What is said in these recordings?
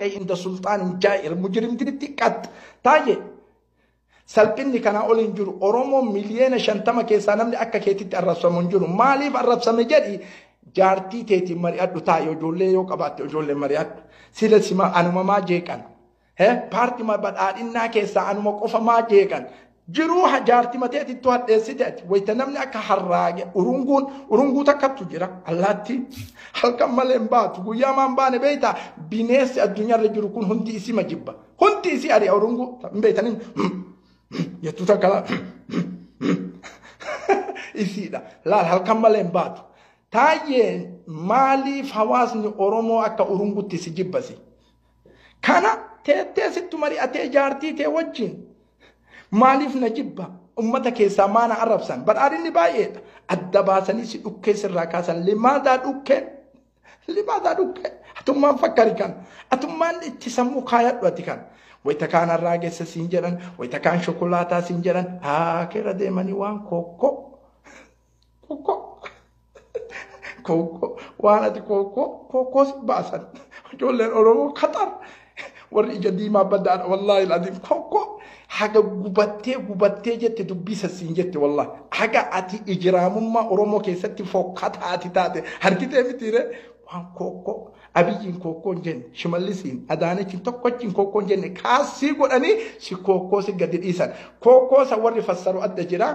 Inda sultaan jaa'ir mujrimtitti qat taayee. Salphinni kanaa ol hin jiru. Oromoo 50 miliyoona keessaa namni akka keetitti arrabsamu hin jiru. Maaliif arrabsame jedhi, jaartii teetiin mari'adhu taa'e, ijoollee yoo qabaatte ijoollee mari'adhu. Sila sima anuma maa jeeqan? Paartii badhaadhinnaa keessaa anuma qofa maa jeeqan? Jiruu jaartii mateetittu hadheessite ati. Wayita namni akka harraage urunguun urunguu takkattu jira. Allaattii halkan malee hin baatu. Guyyaa maan baane beektaa, bineensi addunyaarra jiru kun hundi isima jibba. Hundi isii ari'a urunguu. Hin beektanii? Jettuu takka isiidha. Laal, halkan malee hin baatu. Taayyeen, maaliif hawaasni Oromoo akka urungutti si jibbasi? Kana teettee sittu mari'atee jaartii tee wajjin. Maaliif na jibba? Ummata keessaa maana arrabsan? Badhaadhinni baay'eedha. Adda baasanii si dhukkee sirraa kaasan. Limaadaa dhukkee? Limaadaa dhukkee? Atummaan fakkari kan. Atummaan itti sammuu kaayadhu ati kan. Wayita kaan arraageessa siin jedhan, wayita kaan shokolaataa siin jedhan, keera deemanii waan kokkoo. Kokkoo. Kokkoo. Waan ati kokkoo kokkoo si baasan. Ijoolleen Oromoo kaxar. Warri ija diimaa baddaadha, wallaahi aladiim, kokkoo. Haga gubattee gubattee jette dubbii sassiin jette, wallaahi. Haga ati ijiraamummaa Oromoo keessatti fokkataa ati taate harkitee mitiire, waan kokkoo. Abiyyiin kokkoo hin jenne, Shimallisiin, Adaanechiin, tokkochiin kokkoo hin jenne, kaasii godhanii si kokkoo si gadi dhiisan. Kokkoo isa warri fassaru adda jira.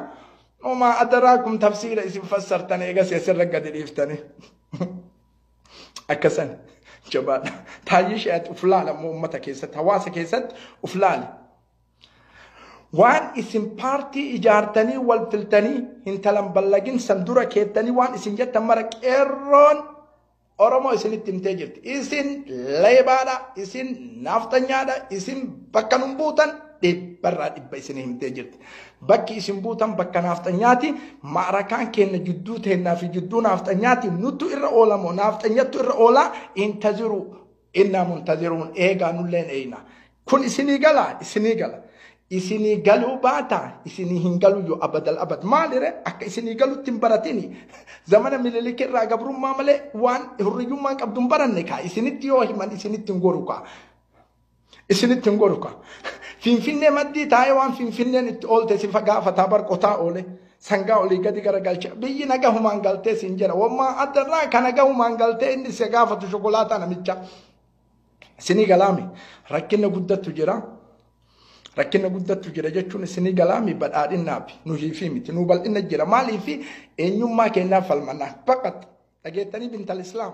Omaa adaraa kun tafsiira isin fassartan eegas asirra gadi dhiiftanii. Akkasan jabaadha. Taayyee ishee ati uf laala immoo uummata keessatti, hawaasa keessatti uf laali. Waan isin paartii ijaartanii wal filtanii hintalan ballagin san dura keettanii waan isin jettan mara qeerroon Oromoo isinitti himtee jirti. Isin leebaadha, isin naaftanyaadha, isin bakka nun buutan dhibbarraa dhibba isin himtee jirti. Bakki isin buutan bakka naaftanyaati. Ma'arakaan keenya jidduu teennaa fi jidduu naaftanyaati. Nuttu irra oolamoo naaftanyattu irra oolaa? Intaziru innaa muntaziruun, eegaa, nulleen eeyna. Kun isinii gala, isinii gala. Isinii galuu baata, isinii hin galu yoo abadal abad. Maalire akka isinii galutti hin baratini. Zamana Minilik irraa gabrummaa malee waan hurriyyummaan qabdu hin baranne kaa. Isinitti yoo himan isinitti hin goru kaa. Isinitti hin goru kaa. Finfinnee maddii taa'ee waan Finfinneen itti oolte si gaafataa barqotaa oole. Sangaa olii gadi garagalcha. Biyyi naga humaan galtee siin jedha. Wammaa addarraa kana gahumaan galtee inni si gaafatu shokolaataa namicha. Isinii galaami. Rakkina guddattu jira. Rakkina guddattu jira jechuun isinii galaami, badhaadhinnaaf nuhii fi miti nu bal'ina jira. Maaliif eenyummaa keenyaaf falmannaa baqat dhageettanii bintal islaam.